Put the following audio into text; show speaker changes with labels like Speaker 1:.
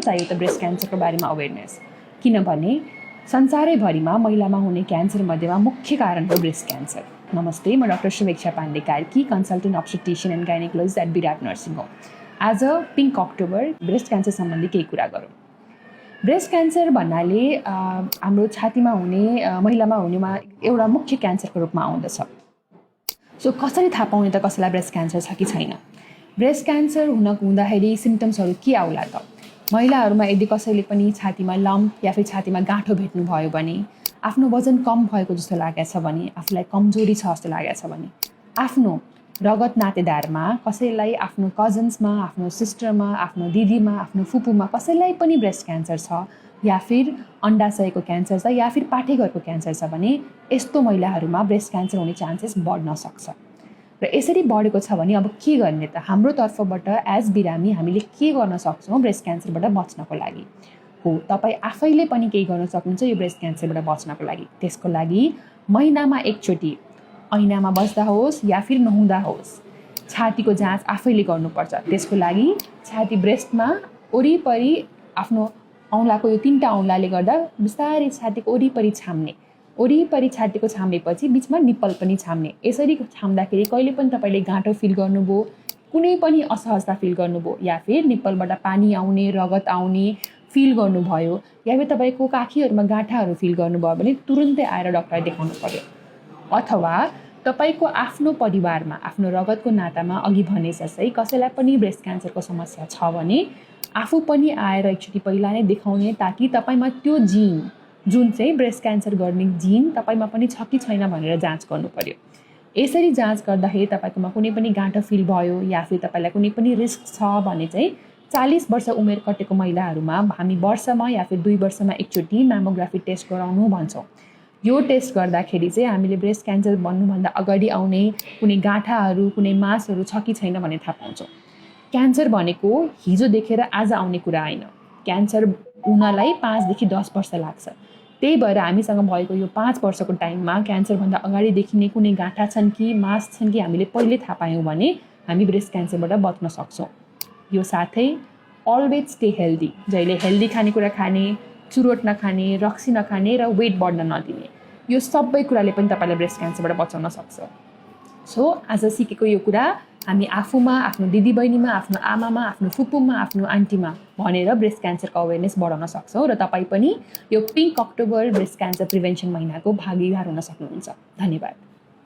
Speaker 1: चाहियो त ब्रेस्ट क्यान्सरको बारेमा अवेरनेस, किनभने संसारैभरिमा महिलामा हुने क्यान्सर मध्येमा मुख्य कारण हो ब्रेस्ट क्यान्सर। नमस्ते, म doctor Shubheksha Pandey Karki, consultant obstetrician and gynaecologist at Birat nursing home. आज पिङ्क अक्टोबर, ब्रेस्ट क्यान्सर सम्बन्धी केही कुरा गरौँ। ब्रेस्ट क्यान्सर भन्नाले हाम्रो छातीमा हुने महिलामा हुनेमा एउटा मुख्य क्यान्सरको रूपमा आउँदछ। सो कसरी थाहा पाउने त कसैलाई ब्रेस्ट क्यान्सर छ कि छैन? ब्रेस्ट क्यान्सर हुँदाखेरि सिम्पटम्सहरू के आउला त? महिलाहरूमा यदि कसैले पनि छातीमा लम्प या फिर छातीमा गाँठो भेट्नुभयो भने, आफ्नो वजन कम भएको जस्तो लागेको छ भने, आफूलाई कमजोरी छ जस्तो लागेको छ भने, आफ्नो रगत नातेदारमा कसैलाई, आफ्नो कजन्समा, आफ्नो सिस्टरमा, आफ्नो दिदीमा, आफ्नो फुपूमा कसैलाई पनि ब्रेस्ट क्यान्सर छ या फिर अन्डाशयको क्यान्सर छ या फिर पाठेघरको क्यान्सर छ भने यस्तो महिलाहरूमा ब्रेस्ट क्यान्सर हुने चान्सेस बढ्न सक्छ। र यसरी बढेको छ भने अब के गर्ने त? हाम्रो तर्फबाट एज बिरामी हामीले के गर्न सक्छौँ ब्रेस्ट क्यान्सरबाट बच्नको लागि? हो, तपाईँ आफैले पनि केही गर्न सक्नुहुन्छ यो ब्रेस्ट क्यान्सरबाट बच्नको लागि। त्यसको लागि महिनामा एकचोटि ऐनामा बस्दा होस् या फिर नहुँदा होस् छातीको जाँच आफैले गर्नुपर्छ। त्यसको लागि छाती ब्रेस्टमा वरिपरि आफ्नो औँलाको यो 3टा औँलाले गर्दा बिस्तारै छातीको वरिपरि छाम्ने, वरिपरि छातीको छामेपछि बिचमा निप्पल पनि छाम्ने। यसरी छाम्दाखेरि कहिले पनि तपाईँले गाँठो फिल गर्नुभयो, कुनै पनि असहजता फिल गर्नुभयो या फिर निप्पलबाट पानी आउने, रगत आउने फिल गर्नुभयो या फिर तपाईँको काखीहरूमा गाँठाहरू फिल गर्नुभयो भने तुरुन्तै आएर डक्टरलाई देखाउनु पर्यो। अथवा तपाईँको आफ्नो परिवारमा, आफ्नो रगतको नातामा अघि भने जस्तै कसैलाई पनि ब्रेस्ट क्यान्सरको समस्या छ भने आफू पनि आएर एकचोटि पहिला नै देखाउने, ताकि तपाईँमा त्यो जिन जुन चाहिँ ब्रेस्ट क्यान्सर गर्ने जिन तपाईँमा पनि छ कि छैन भनेर जाँच गर्नु पर्यो। यसरी जाँच गर्दाखेरि तपाईँकोमा कुनै पनि गाँठो फिल भयो या फिर तपाईँलाई कुनै पनि रिस्क छ भने चाहिँ 40 वर्ष उमेर कटेको महिलाहरूमा हामी वर्षमा या फिर 2 वर्षमा एकचोटि म्यामोग्राफी टेस्ट गराउनु भन्छौँ। यो टेस्ट गर्दाखेरि चाहिँ हामीले ब्रेस्ट क्यान्सर बन्नुभन्दा अगाडि आउने कुनै गाँठाहरू, कुनै मासहरू छ कि छैन भन्ने थाहा पाउँछौँ। क्यान्सर भनेको हिजो देखेर आज आउने कुरा होइन। क्यान्सर हुनलाई 5 देखि 10 वर्ष लाग्छ। त्यही भएर हामीसँग भएको यो 5 वर्षको टाइममा क्यान्सरभन्दा अगाडि देखिने कुनै गाँठा छन् कि मास छन् कि हामीले पहिले थाहा पायौँ भने हामी ब्रेस्ट क्यान्सरबाट बच्न सक्छौँ। यो साथै अलवेज स्टे हेल्दी, जहिले हेल्दी खानेकुरा खाने, चुरोट नखाने, रक्सी नखाने र वेट बढ्न नदिने, यो सबै कुराले पनि तपाईँलाई ब्रेस्ट क्यान्सरबाट बचाउन सक्छ। सो आज सिकेको यो कुरा हामी आफूमा, आफ्नो दिदीबहिनीमा, आफ्नो आमामा, आफ्नो फुपूमा, आफ्नो आन्टीमा भनेर ब्रेस्ट क्यान्सरको अवेरनेस बढाउन सक्छौँ र तपाईँ पनि यो pink October breast cancer prevention महिनाको भागीदार हुन सक्नुहुन्छ। धन्यवाद।